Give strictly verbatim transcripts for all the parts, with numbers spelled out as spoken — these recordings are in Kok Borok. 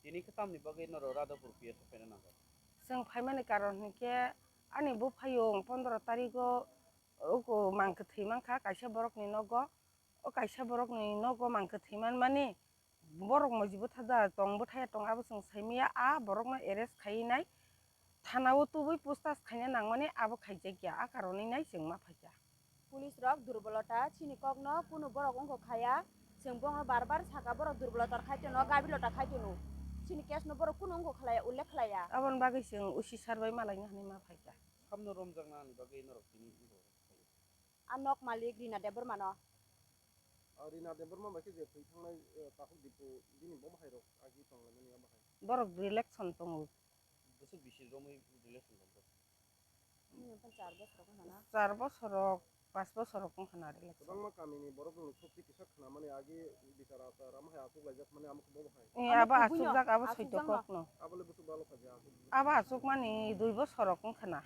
Tini khe tamni bagwi norok Radhapur P S o phaina nangkha? Chwng phaimani karon hinkhe ani buphayung pondro tarigo uku mang kwthwi mankha kaisa borokni nogo. O kaisa borokni nogo mang kwthwi manmani borok mojibo thada tong bwthaya tong abo chwng saimaya a borokno arrest khaiwi nai. Thanao tubui puchtas khaina nangmani abo khaijakya, a karonwi nai chwng ma phaikha. Police rok durbolota, chini kokno kunu borok wngkha khaya, chwng bono bar bar saka borok durbolota khai tono, gabi lota khai tono, chini case no borok kunu wngkha khlaiya, ullekh khlaiya. Aboni bagwi chwng O C sir bai malaina hinwi ma phaikha. Samno romjakna ni bagwi norok tini wngkha khlaiya. A nok malik Rina Debbarma no. A Rina Debbarma bai khe je thwi thangnai, eh, Takhuk Dipu bini bo bahai rok agi tonglaimani abo hai. Borok election tongo. Bwswk bisi romwi relation rok bo? Hmm, char bosor rok wngkha na? Char bosor rok, pas bosor rok wngkha na relation. Kwbangma kamini borok rokni sukti kisa khnamani agi bichar achar amo hai achuk laijak mani amo khe bo hai. Eh, amo abo kubui no, achukjak, abo achukjak soito no. Kok no. Abo le bwswk balo khaja achuk. Abo achukmani dui bosor rok wngkha na.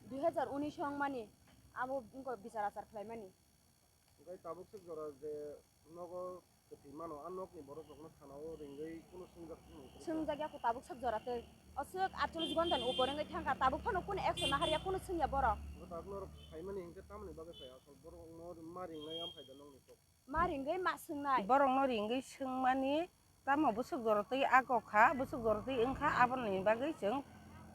Dui hajar unis wngmani abo wngkha bichar achar khlaimani. Hwnkhe tabuk swk jora je nogo kwthwi mano, a nokni borok rokno thanao ringwi kunu swngjak tongmani kwrwi. Swngjak ya kho tabuk swk jora tei. O swk atchollish ghonta ni upor wngwi thangkha, tabuk phano kunu action naharya, kunu swngya borok. Hwnkhe tabuk norok phaimani hwnkhe tamoni bagwi phai asol borok no ma ringnai am phaida nokni kok. Ma ringwi ma swngnai. Borok no ringwi swngmani tamo bwswk jora twi ago kha, bwswk jora twi wngkha, aboni bagwi chwng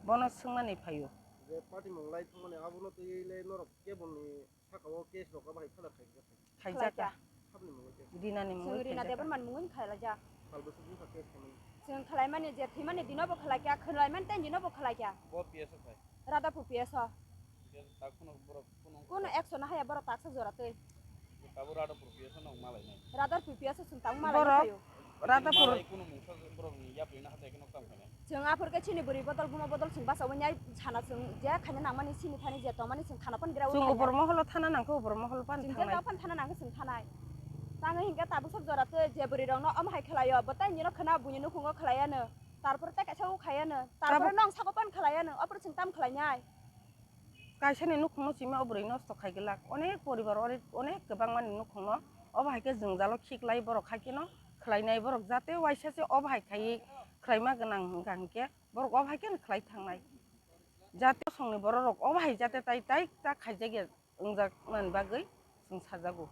bono swngmani phaio. Je party mung lai thangmani abono twi le norok keboni saka o case rok bahai khala khaijak. Khaijak. Khlaijak. Sabni mungwi case. Dinani mungwi. Chwng Rina khaijak. Debbarma ni mungwi khlaijak. Sal bwswk wngkha case khamani. Chwng khlaimani je thwimani dino bo khlaikha, khlaimani tei dino bo khlaikha. Bo P S o khai. Radhapur P S o. P S o tak phano borok phano. Kuno action haya borok taksa jora twi. Tabuk Radhapur P S o no malainai. Radhapur P S o chwng tabuk malai borok phaio. Radhapur. Malai kuno mungsa borokni yapri na hatai kheno kam khainai. Chwng aphur khe chini bwrwi bodol buma bodol chwng basa wngnai sana chwng je khaina nangmani sini thani je tongmani chwng thana pan gira. Chwng wngnai. Ubor moholo thana nangkhe ubor moholo pan chwng thangnai. Jang pan thana nangkhe chwng thanai. Tangwi hinkhe tabuk sok jora twi je bwrwi rokno omo hai khlaio bwtai nino khwna buini nukhungo khlaiano. Tarpor tei kaisa o khaiano. Tarpor tabuk nong sako pan khlaiano. Aphuru chwng tam khlainai. Kaisani nukhungno simi o bwrwi nosto khai glak. Onek poribar, onek, onek kwbangmani nukhungno obo hai khe jwngjalo khiklai borok, hai kheno khlainai borok, jate waisa se obo hai khaiwi khlaima gwnang hwnkha hinkhe borok obo hai kheno khlai thangnai. Jate songni bororok obo hai jate tai tai ta khaijak ya wngjak nani bagwi chwng sajago.